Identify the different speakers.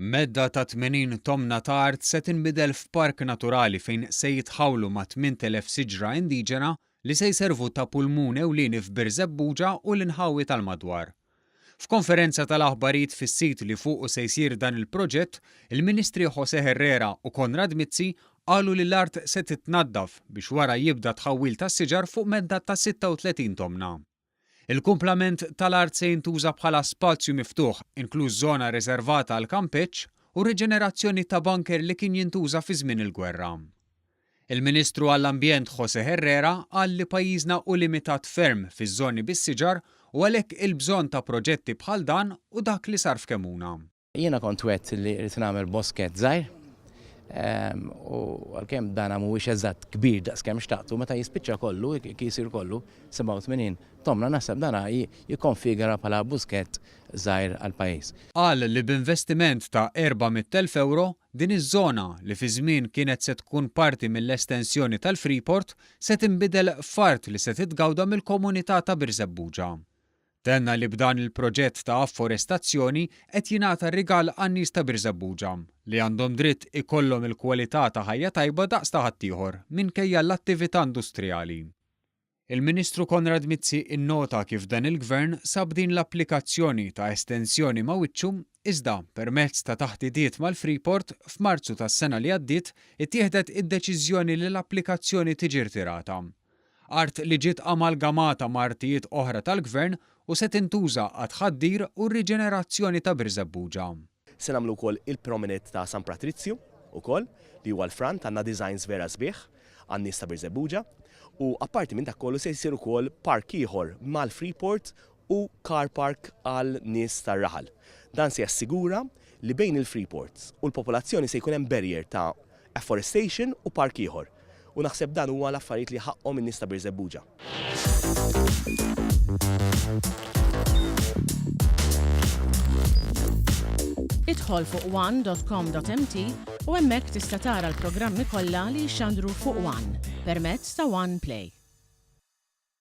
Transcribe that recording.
Speaker 1: Medda ta' 80 tomna ta' art se tinbidel f'park naturali fejn se jitħawlu ma' 8,000 siġra indiġena li se jservu ta' pulmun ewlieni f'Birżebbuġa u l-inħawi tal-madwar. F'konferenza tal-aħbarijiet fis-sit li fuqu se jsir dan il-proġett, il-Ministri José Herrera u Konrad Mizzi qalu li l-art se titnaddaf biex wara jibda t-tħawwil tas-siġar fuq medda ta' 36 tomna. Il-kumplament tal-art se jintuża bħala spazju miftuħ, inkluż żona riservata għall-kampeġġ u riġenerazzjoni ta' bunker li kien jintuża fi żmien il-gwerra. Il-Ministru għall-Ambjent José Herrera qal li pajjiżna hu limitat ferm fiż-żoni bis-siġar u għalhekk il-bżonn ta' proġetti bħal dan u dak li sar f'Kemmuna.
Speaker 2: Jiena kont wegħdt li rrid nagħmel boskett żgħir u għalkemm dana mhuwiex eżatt kbir daqskemm xtaqtu, meta jispiċċa kollu, jsir kollu, 87 tomna, naħseb dana jikkonfigura bħala buskett żgħir għall-pajjiż.
Speaker 1: Qal li b'investiment ta' 400,000 ewro, din iż-żona, li fi żmien kienet se tkun parti mill-estensjoni tal-Freeport, se tinbidel f'art li se titgawda mill-komunità ta' Birżebbuġa. Tenna li b'dan il-proġett ta' afforestazzjoni qed jingħata rigal għan-nies ta' Birżebbuġa, li għandhom dritt ikollhom il-kwalità ta' ħajja tajba daqs ta' ħaddieħor minkejja l-attività industrijali. Il-Ministru Konrad Mizzi innota kif dan il-Gvern sab din l-applikazzjoni ta' estensjoni ma' wiċċu iżda, permezz ta' taħdidiet mal-Freeport, f'Marzu tas-sena li għaddiet ittieħdet id-deċiżjoni li l-applikazzjoni tiġi rtirata. Art li ġiet amalgamata ma' artijiet oħra tal-Gvern u se tintuża għat-tħaddir u r-riġenerazzjoni ta' Birżebbuġa.
Speaker 3: Se nagħmlu wkoll il-promenade ta' San Pratrizzju ukoll, li huwa l-front, għandna designs vera sbieħ għan-nies ta' Birżebbuġa. U apparti minn dak kollu se jsir ukoll park ieħor mal-Freeport u car park għal nies tar-raħal. Dan se jassigura li bejn il-Freeports u l-popolazzjoni se jkun hemm barrier ta' afforestation u park ieħor. U naħseb dan huwa l-affarijiet li ħaqqhom in-nies ta' Birżebbuġa.
Speaker 4: Idħol fuq one dot com dot mt u hemmhekk tista' tara l-programmi kollha li jixxandru fuq one permezz ta' One Play.